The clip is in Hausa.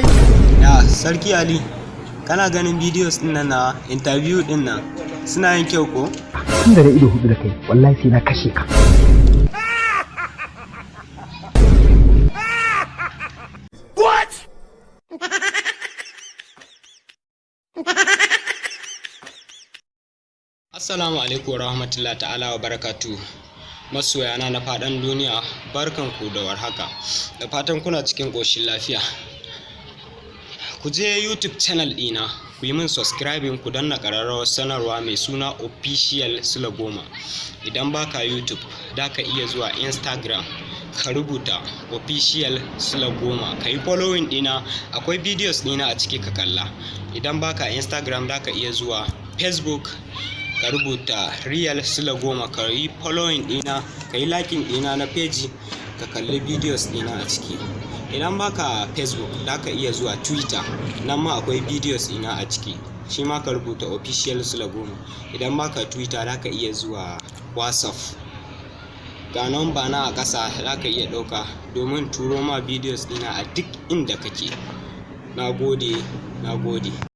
Ya Sarki Ali, kana ganin videos din nan na interview din nan suna yin kyau ko? Tun da na ido hudu da kai, wallahi sai na kashe ka. Assalamu alaikum wa rahmatullahi ta'ala wa barakatu. Masoyana na faɗin duniya, barkanku da warhaka. Da fatan kuna cikin ƙoshin lafiya. Ku je YouTube channel ɗina, ku yi min subscribing, ku danna ƙararrawar sanarwa mai suna Official Sule Goma. Idan baka YouTube, da ka iya zuwa Instagram, ka rubuta Official Sule Goma, ka yi following ɗina, akwai videos ɗina a ciki ka kalla. Idan baka Instagram, da ka iya zuwa Facebook, ka rubuta Real Sule Goma, ka yi following ɗina, ka yi liking ɗina na page, ka kalli videos ɗina a ciki. Idan baka Facebook, da ka iya zuwa Twitter, nan ma akwai videos ɗina a ciki, shi ma ka rubuta Official Sule Goma. Idan baka Twitter, da ka iya zuwa WhatsApp, ga number na a ƙasa, za ka iya ɗauka domin turo ma videos ɗina a duk inda kake. Na gode, na gode.